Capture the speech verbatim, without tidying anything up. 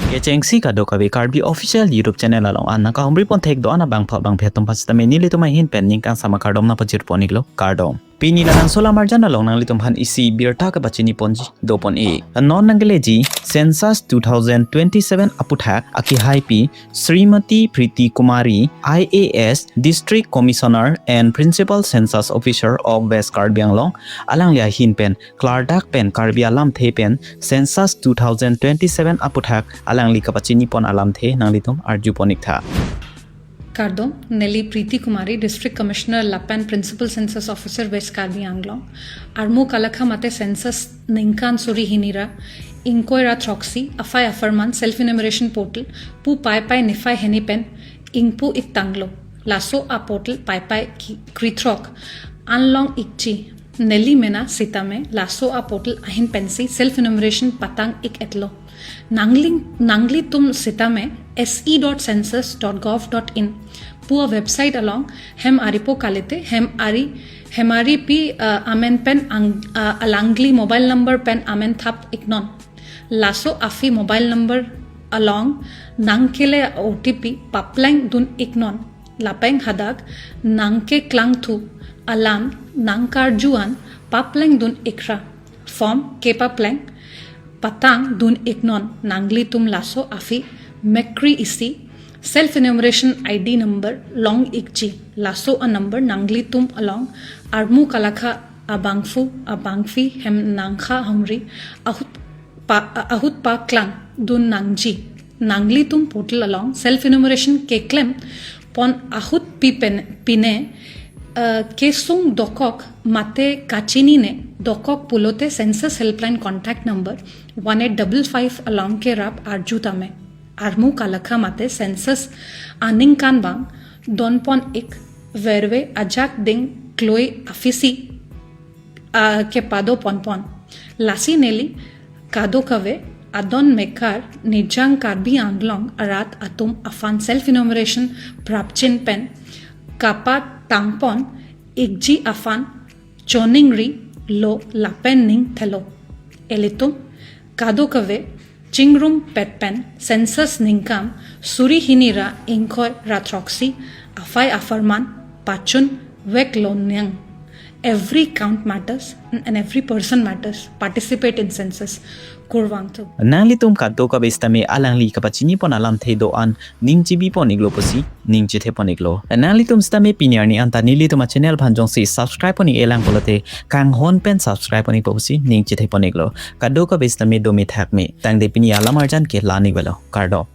Kechengsi kadokave Karbi Official YouTube channel along an nangkahumri pon thek do-an abangphu abangphi atum aphan sitame nelitum ahin pen ningkan sama kardom nangpajir pon iklo, kardom. Pini la nangso lamarjan along nanglitum aphan isi birta kepachini ponji do pon ik. Non nangkeleji, Census two thousand twenty-seven aputhak akehaipi Srimati Priti Kumari, I A S, District Commissioner and Principal Census Officer of West Karbi Anglong, alangli ahin pen klardak pen Karbi alamthe pen Census two thousand twenty-seven aputhak alangli kapachini pon alamthe nanglitum arju pon ik tha. Kardom, neli Priti Kumari, District Commissioner lapen Principal Census Officer, West Karbi Anglong. Armu kalakha mate census ningkan suri hini ra ingkoi ra throksi, afai aforman self enumeration portal pu paipai niphai hini pen ingpu ik tanglo. Laso a portal paipai ki-, krithrok an long ikji. Neli mena sitame laso a portal ahin pensi self enumeration patang ik etlo. Nangling, nanglitum sitame S E dot census dot gov dot in pu a website along hem aripo kalite, hem ari, hem aripi, uh, amen pen ang, uh, alangli mobile number pen amen thap iknon. Laso aphi mobile number along nangkele O T P papleng dun iknon. Lapeng hadak nangkeklangthu alam nangkarju an papleng dun ikra. Form kepapleng patang dun iknon. Nanglitum laso aphi mekri isi self enumeration I D number long ikji. Laso a number nanglitum along armu kalakha abangphu abangphi hem nangkha humri ahut pa, ahut paklang dun nangji. Nanglitum portal along self enumeration keklem pon ahutpi pen, pine, uh, kesung dokok mate kachinine dokok pulote Census Helpline contact number one eight double five along kerap arju tame. Armu kalakha mate census aningkanvang don pon ik verve ajak ding kloi aphisi, uh, kepado pon pon. Lasi neli kadokave adon mekar nijang Karbi Anglong arat atum aphan self enumeration prapjin pen kapatang pon ikji aphan choningri lo lapen ning thelo. Ilitum kadokave chingrum pet pen census ningkan suri hini ra ingkoi ra throksi afai aforman pachun vek lonang. Every count matters and every person matters. Participate in census. Kurvangthu. Nanglitum kadokave sitame alangli kapachini pon alamthe do-an ning chibi pon iklo pusi ning chethe pon iklo. Nanglitum sitame pini arni anta nelitum a channel aphan jongsi subscribe pon ik-e lang pulote kanghon pen subscribe pon ikpo pusi ning chethe pon iklo. Kadokave sitame dome thakme. Tangte pini alamarjan ke la-an ikvelo. Kardom.